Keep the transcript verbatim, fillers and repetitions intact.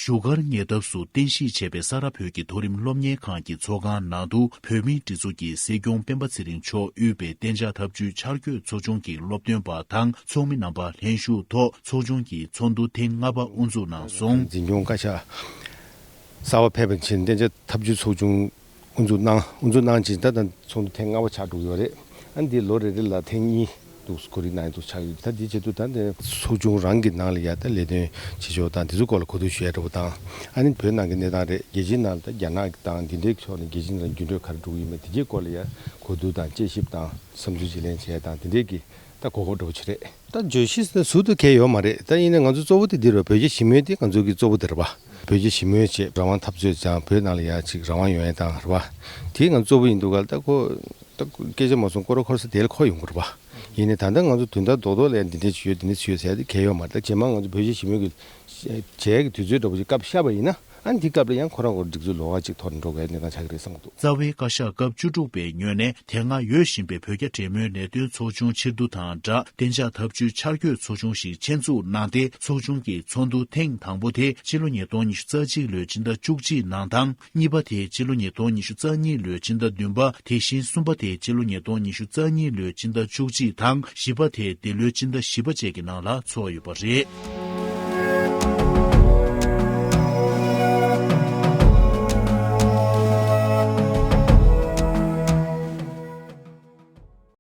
བཞུགས་སྒར་ཉེ་འདབས་སུ་རྟེན་གཞི་བྱས་པའི་ས་རཱ་བོད་ཀྱི་མཐོ་རིམ་སློབ་གཉེར་ཁང་གི་ཚོགས་ཁང་ནང་དུ་བོད་མིའི་སྒྲིག་འཛུགས་ཀྱི་སྲིད་སྐྱོང་སྤེན་པ་ཚེ་རིང་མཆོག་དབུས་པའི་གཏན་འཇགས་ཐབས་ཇུས་འཆར་འགོད་ཚོགས་ཆུང་གི་སློབ་སྟོན་པ་དང་ཚོགས་མི་རྣམ་པ་ལྷན་ཞུགས་ཐོག་ཚོགས་ཆུང་གི་ཚོགས་འདུ་ཐེངས་ལྔ་པ་དབུ་འཛུགས་གནང་སོང་། འཛིན་སྐྱོང་བཀའ་ཤག་གསར་པ་ཕེབས་པ་ཕྱིན་གཏན་འཇགས་ཐབས་ཇུས་ཚོགས་ཆུང་དབུ་འཛུགས་གནང་། དབུ་འཛུགས་གནང་ཕྱིན་ད་ལྟ་ཚོགས་འདུ་ཐེངས་ལྔ་པ་ཆགས་འགྲོ་གི་ཡོད་རེད། ཨ་ནི་འདི་ལོ་རེ་རེ་ལ་ཐེངས་གཉིས་འདུག་གོ་རིམ་ནང་འདུག་ཆགས་ཡོད། ད་འདི་བྱེད་དུས་ད་འདི་ཚོགས་ཆུང་རང་གི་ནང་ལ་ཡ་ད་ལས་དོན་བྱེད་ཕྱོགས་དང་དེ་ཚོའི་སྐོར་ལ་གོ་བསྡུར་ཞུ་ཡ་འདྲ་པོ་དང་། ཨ་ནི་བོད་ནང་གི་གནས་སྟངས་རེད། རྒྱལ་སྤྱིའི་ནང་ལ་ད་རྒྱ་ནག་དང་འདི་འདྲའི་ཕྱོགས་ནས་རྒྱལ་སྤྱིའི་ནང་འགྱུར་འགྲོས་ག་རེ་འགྲོ་གི་ཡོད་མེད་དེ་གའི་སྐོར་ལ་ཡ་གོ་བསྡུར་དང་དཔྱད་ཞིབ་དང་བསམ་ཚུལ་བརྗེ་ལེན་བྱས་དང་དེ་འདྲའི་གི་ད་གོ་སྐབས་འདྲ་པོ་ཅིག་རེད། ད་བརྗོད་གཞི་ཟུར་དུ་གལ་ཡོད་མ་རེད། ད་ཡིན་ནའི་ང་ཚོ་གཙོ་བོ་དེ་འདི་རེད་བ། བོད་རྒྱ་ཞི་མོལ་དེ་ང་ཚོ་གི་གཙོ་བོ་དེ་རེད་བ། བོད་རྒྱ་ཞི་མོལ་བྱེད་རང་དབང་འཐབ་རྩོད་ཀྱང་བོད་ནང་ལ་ཡ་ཅིག་རང་དབང་ཡོང་ཡ་དང་རེད་བ། དེ་ང་ཚོ་གཙོ་བོ་ཡིན་འདུག་ག་ད་ཁོ་ད་སྐད་ཆ་མ་གསུང་སྐོར་ར་འཁོར་ས་དེ་ལ་ཁོ་ཡོང་དགོས་རེད་བ། ཡིན་ནའི་ད་ལྟ་ང་ཚོ་དོན་དག་རྡོག་རྡོག་ལ་ཡ་འདི་འདྲ་ཅིག་ཡོད་འདི་འདྲ་ཅིག་ཡོད་ཟེར་ཡ་དེ་གལ་ཡོད་མ་རེད། ད་རྗེས་མ་ང་ཚོ་བོད་རྒྱ་ཞི་མོལ་གྱི་བྱས་ཀྱི་དུས་ཚོད་འདྲ་པོ་ཅིག་སྐབས་ཤར་བ་ཡིན་ན། ཨ་ནི་དེ་སྐབས་ལ་ཡང་ཁོ་རང་ཁོ་སྒྲིག་འཛུགས་ལོགས་ཀ་ཅིག་ཐོག་ནས་འགྲོ་དགོས་གནས་སྟངས་ཆགས་ཀྱི་རེད་བསམ་གྱི་འདུག། རྩ་བའི་བཀའ་ཤག་སྐབས་བཅུ་དྲུག་པའི་ངོས་ནས་དེ་སྔ་ཡོད་བཞིན་པའི་བོད་རྒྱ་འབྲེལ་མོལ་ལས་དོན་ཚོགས་ཆུང་ཕྱིར་བསྡུ་དང་སྦྲགས། གཏན་འཇགས་ཐབས་ཇུས་འཆར་འགོད་ཚོགས་ཆུང་ཞིག་ཆེད་འཛུགས་གནང་སྟེ། ཚོགས་ཆུང་གི་ཚོགས་འདུ་ཐེངས་དང་པོ་དེ་ཕྱི་ལོ་ཉིས་སྟོང་ཉི་ཤུ་རྩ་གཅིག་ལོའི་ཕྱི་ཟླ་བཅུ་གཅིག་ནང་དང་། གཉིས་པ་དེ་ཕྱི་ལོ་ཉིས་སྟོང་ཉི་ཤུ་རྩ་གཉིས་ལོའི་ཕྱི་ཟླ་བདུན་པ། དེ་བཞིན་གསུམ་པ་དེ་ཕྱི་ལོ་ཉིས་སྟོང་ཉི་ཤུ་རྩ་གཉིས་ལོའི་ཕྱི་ཟླ་བཅུ་གཅིག་དང་། བཞི་པ་དེ་འདི་ལོའི་ཕྱི་ཟླ་བཞི་པ་བཅས་ཀྱི་ནང་ལ་འཚོགས་ཡོད་པ་རེད།